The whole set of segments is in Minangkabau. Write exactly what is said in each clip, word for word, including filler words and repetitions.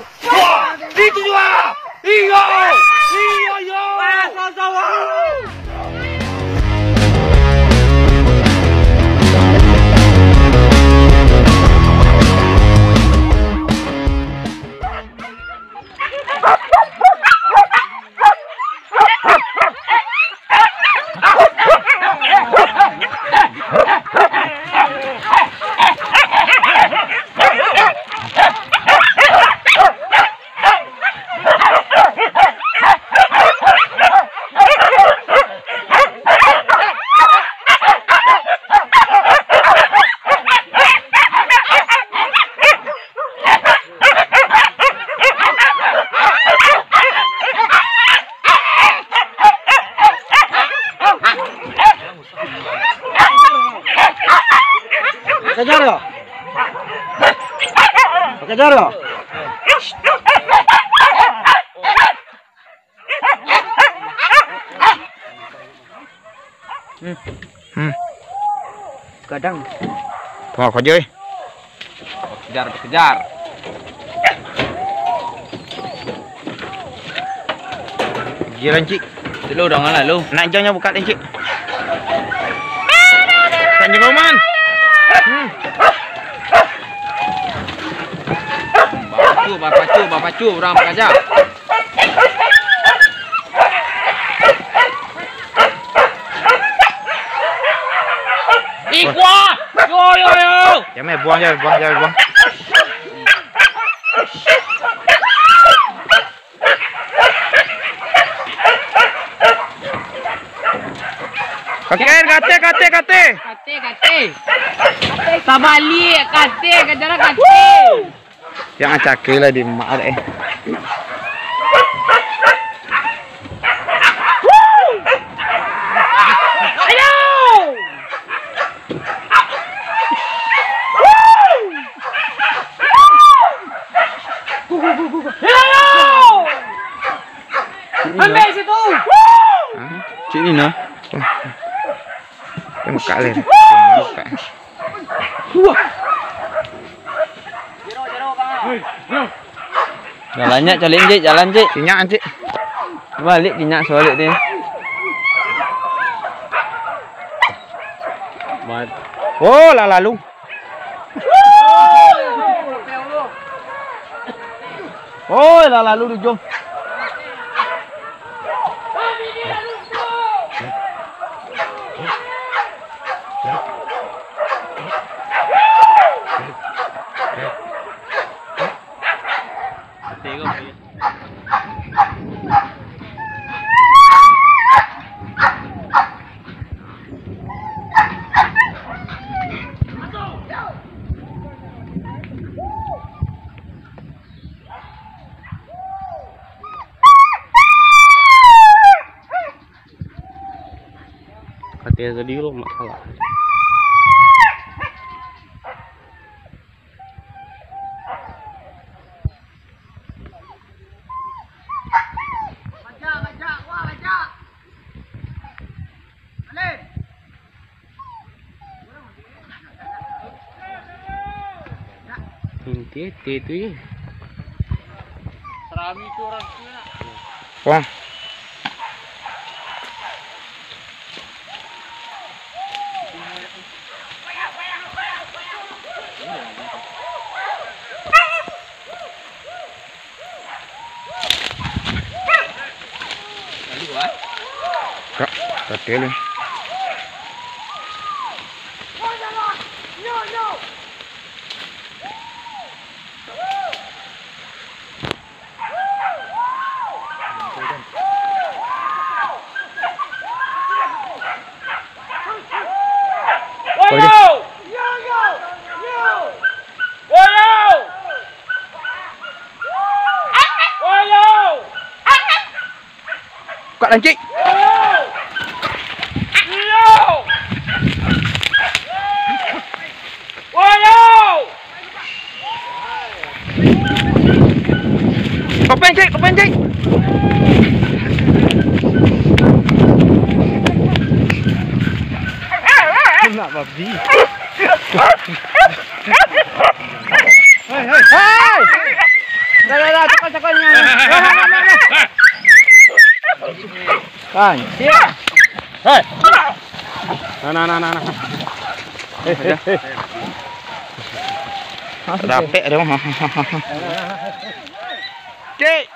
Itu juo! Iyo! Iyo, iyo! Pakai jarak. Pakai jarak. Hmm. Hmm. Kadang. Tunggu aja, eh. Kejar, kejar. Giliran, Cik. Lu udah ngalah, lu. Nak jangan buka, Cik. Kan Roman. Hmm. Bapacu, bapacu, bapacu, urang bakaja. Ih, kuah! Yo, yo, yo! Jan, meh, buang je, buang je, buang. Katen, katen, katen, katen. Katen, katen. Tabaliak, katen, kajaran katen. Jan cakik lah di mak dek. Ayo! Ayo! Ambil situ! Hah? Cik ni nah. Tengok kak leh. Tengok kak. Jalan, Cik, caliak, Cik, jalan, Cik. Kinyak, Cik. Balik kinyak, sabalik dia. Oh, lah lalu. Oi, lah lalu di ujung. Kato tadi lo mak salah. Inti ete tu ye. Serami tu orang tu nak. Wah. Kak, kato lu. Woyo! Woyo! Woyo! Kak Lancik. Kopeng, Cik, kopeng, Cik. Nak babi. Hei, hei. Hei! Dah, dah, dah, cakap, cakap ni. Dah, dah, dah, dah, dah. Kan, siap. Hei. Nah, nah, nah, nah, nah. Eh, eh, eh. Rapek dia, mah. Cik.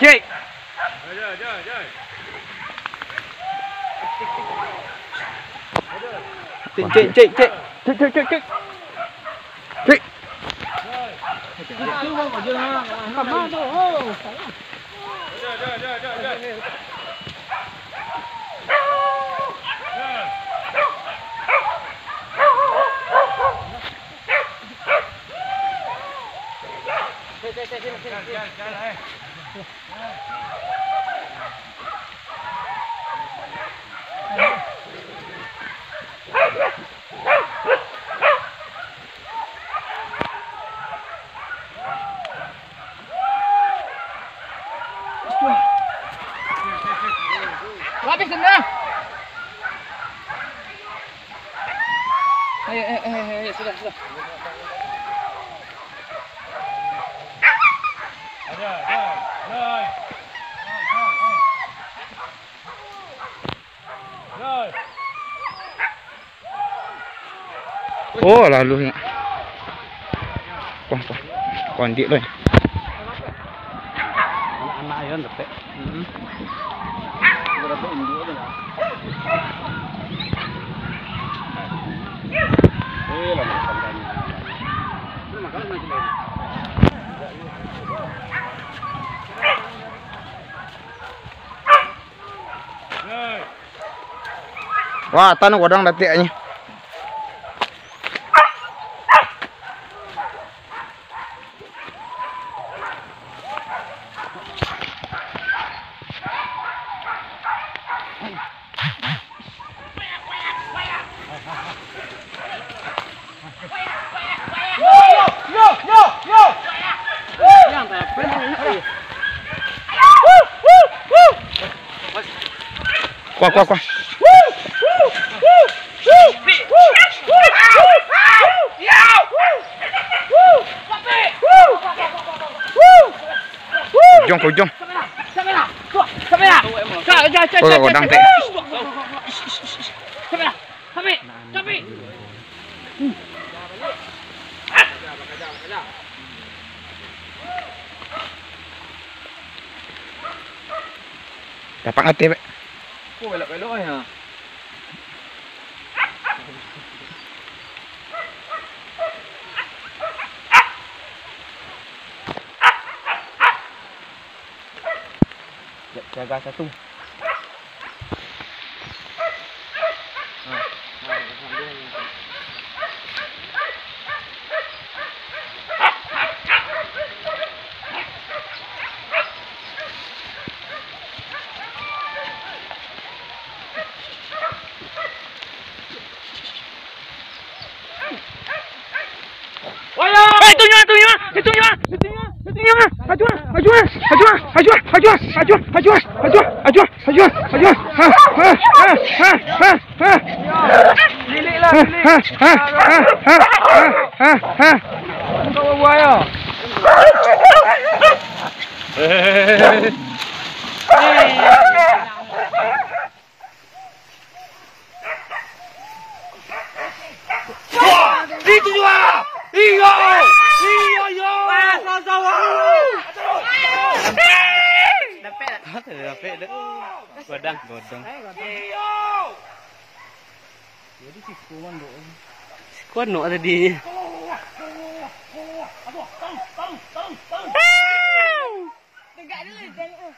Cik. Cik, cik, cik, cik. Cik, cik, cik, cik. Cik. Lapis dulu. Ayo, ayo, ayo, ayo, sudah, sudah. Oh, lalu nyo. Kuah, kuah. Kondik tu. Anak-anak ayo dapek. Hmm. Berapa induak tu lah. Eh, lah makan tadi. Makan lagi. Wah, tanu godang datiknyo. Kuah, kuah, kuah. Ujung, ka ujung. Oh, godang tek. Dapat ati, Bek. Kok belok-belok, ya? Jaga satu. Eh, itu nyo, itu nyo, itu nyo, itu nyo, itu nyo, itu nyo. Ajuan, ajuan, ajuan, ajuan, ajuan, ajuan, ajuan, ajuan, ajuan, ajuan, ajuan, ajuan. Ha, ha, ha, ha, ha, ha. Lilik lah, lilik. Ha, ha, ha, ha, ha, ha, ha. Kau buaya. Itu juo! Iyo! Iyo, iyo! Dapek tak? Dapek tak? Godang, godang. Iyo! Jadi siko mandok. Siko anu tadi. Tegak dulu, jangan.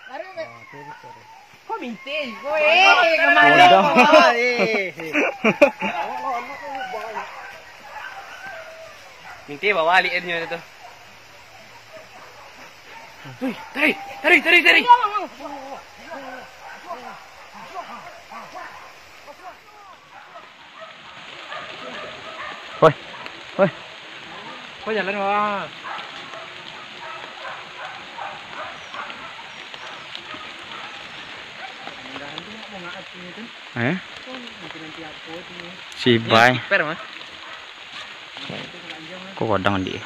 Baru, baru. Kok mintai? Kok, eh, kemana? Bodoh. Kok, eh. Mintai bawa alik nyo tu. Wih, tarik, tarik, tarik, tarik. Woi, woi. Kok jalan, Bang? Eh? Si Bai. Kiper mah. Kok godang, Dik?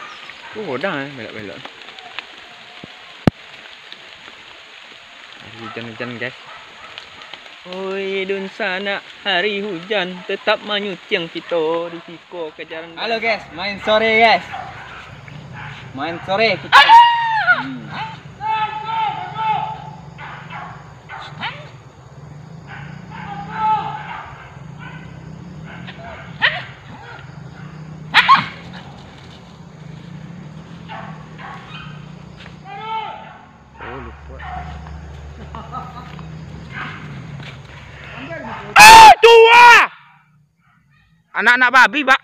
Kok godang, eh, belok-belok. Hari hujan-hujan, guys. Oi, dunsanak, hari hujan, tetap manyuciang kito di siko kajaran. Halo, guys, main sore, guys. Main sore kita. Hmm. Oh, lupa. Ah, tua! Anak-anak babi, Pak.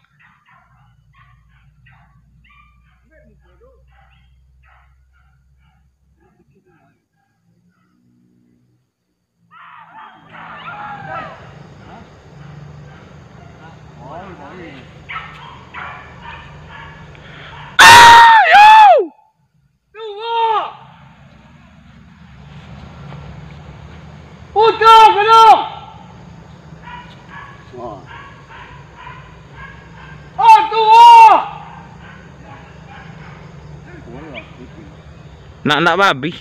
Ayo! Putar, Gadang! Wah. Oh, tuo! Nak, nak babi.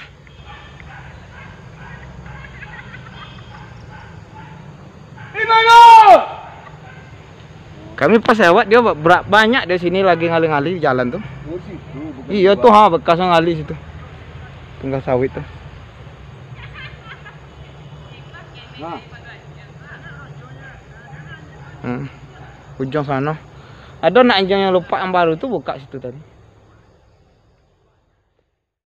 Kami pas lewat, dia ba-, banyak di sini lagi ngali-ngali di jalan tu. Oh, situ, bukan. Iya, tu, ha, bekas ngali situ. Tinggal sawit tu. Nah. Hmm. Ujung sana. Ada nak anjing yang lupa yang baru tu buka situ tadi.